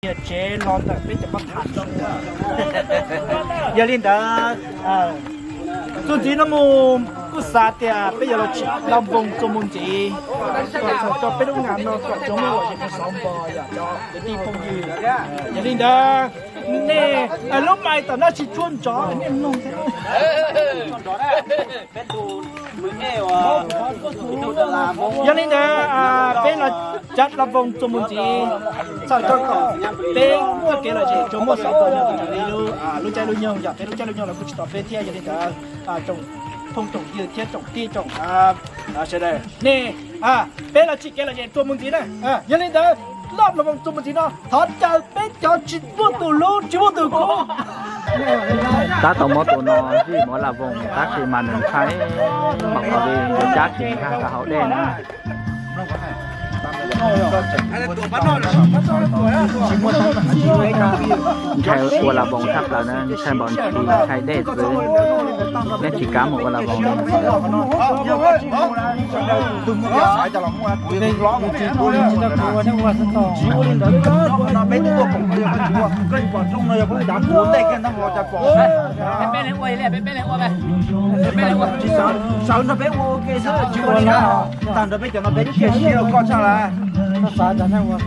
Yog tsev los ntawm peb cov pab tham. Yog li ntawd, txuas ntxiv no mus kuj xav tias peb yuav los tsim Laj Voos txuas mus ntxiv, kom txog rau peb lub ngam no kom tsuas muaj lom zem rau xov npog yom cov kwv tij phooj ywg. Yog li ntawd, nej lub mais tom no tsis tshua nrov nej mloog thiab. Yog li ntawd, peb los cav Laj Voos txuas mus ntxiv, txhawm rau kom peb txoj kev lom zem tsuas muaj xov npog yog raws li lub caij lub nyoog, yog peb lub caij lub nyoog los kuj tsis tos peb thiab. Yog li ntawd, tsoom phooj tsoom ywg thiab tsoom tij tsoom sawv daws, nej, peb los tsim kev lom zem txuas mus ntxiv na. Yog li ntawd, laj Laj Voos txuas mus ntxiv no thov caw peb cov tsis muaj tus hlub tsis muaj tus khub. Tab tom muab tus no zij mus ua Laj Voos tab sis mas nws ntshai, mam qhov li yuav cab tsis nkag rau hauv dej na. Ntshai ua Laj Voos tshaj plaws na, ntshai npaum ntshis ntshai dej xwb, neb tsis kav mus ua Laj Voos. Sawv nrog peb ua ua ke xwb, tsis ua li cas. Tag nrho peb cov no peb cia siab rau koj tshaj lawm. Sawv zoo no ua,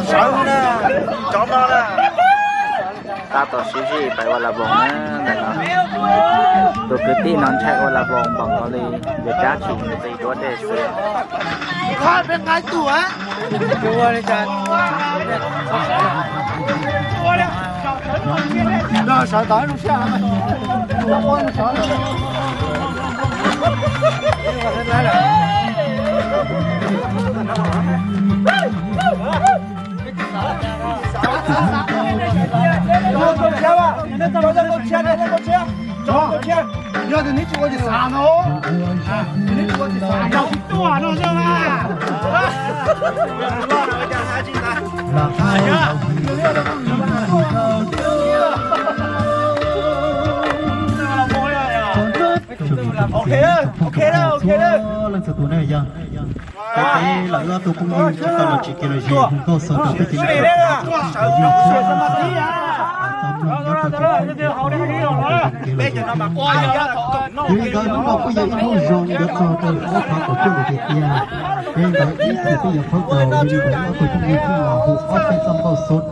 sawv na, cov no na. Tab tom sib zij pais ua Laj Voos na ntawm no. Tus kwv tij no ntshai ua Laj Voos npaum nkaus li yuav cab tsis nqis duab dej xwb. Sawv tod zoo siab. Yog tus neb tsis ua ces xav no, neb tsis ua ces xav no. Ok, ok, ok. Leej txhua tus na yog, peb lawm ob tug phooj ywg tau los tsim kev lom zem hu nkauj xaus rau peb cov niam txiv txhua tus, tau mloog nyob rau tsev, kev lom zem, yog li ntawd hnub no kuj yog ib hnub zoo yuav txog rau ob phav kaum cuaj lawm tiag tiag. Yog li ntawd ib chim peb yuav qhaub taws, yog li ntawd ob tug phooj ywg thiaj los hu ob peb txoj nkauj xub.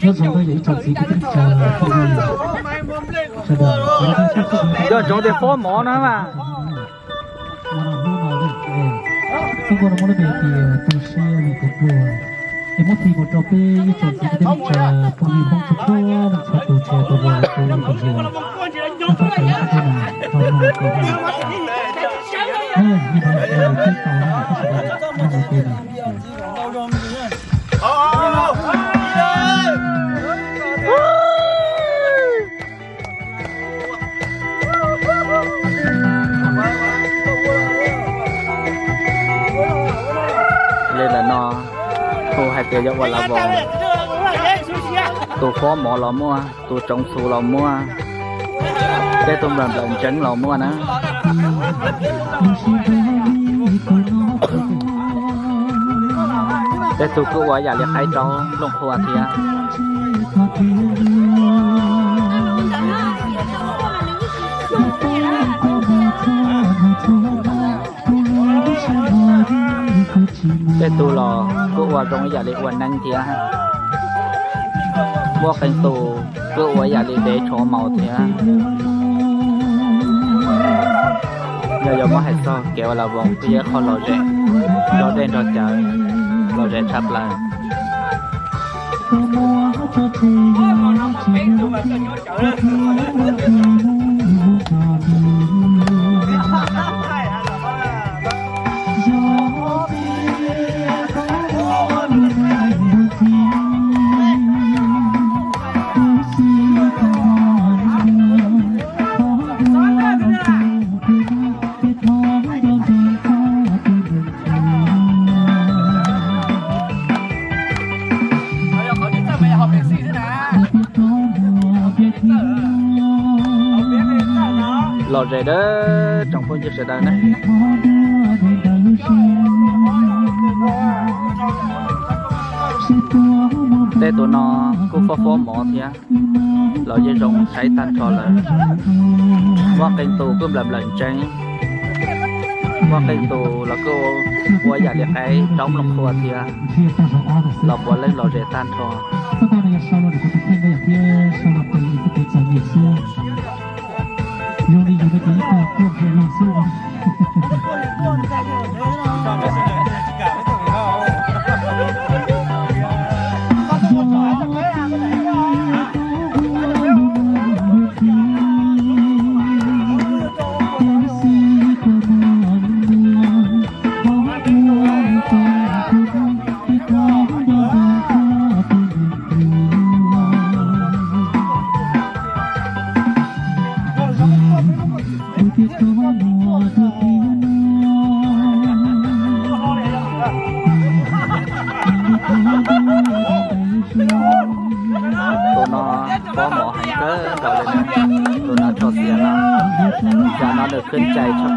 Nyob zoo rau yog ib tsoom txiv kwv tij neej tsa phooj ywg sawv daws. Nco ntsoov tias fob mov no mas. Ua no hnub no, xub npauj no muaj lub npe hais tias tu siab vim kuv pluag, es muab thi mus rau peb ib tsoom txiv kwv tij neej tsa phooj ywg Hmoob txhua txhua leej txhua tus txhua tus uas tus tus yus, rau peb sawv daws ib tug na, tau mloog ua ke na. Yog li ntawd peb tau na, peb sawv daws mloog ua ke na. Li ntawm no hu hais tias yog ua Laj Voos, tus fob mov los muaj, tus tsoov txhuv los muaj, tej tus nplawm nplawm ntseev los muaj na. Tej tug kuj ua yam li qaib raub nplooj qhuav thiab. Tej tug los kuj ua zoo ib yam li ua neeb thiab. Muaj qee tus kuj ua ib yam li dev tshov maus thiab. Yog yuav muab hais txog kev ua Laj Voos kuj yog ib qho lom zem, nrog dej nrog cawv, lom zem tshaj plaws. Zes dawb tsoom phooj ywg sawv daws na. Tej tus no kuj fob fob mov thiab, los yeej zoo saib tag nrho lawm. Muaj qee tus kuj nplawm nplawm ntseeb, muaj qee tus los kuj ua yam li qaib raub nplooj qhua thiab, los puav leej los zes tag nrho. Tus no pob mov heev kawg nkaus li na. Tus no rho xiav no, yam no nws khwb cai tshaj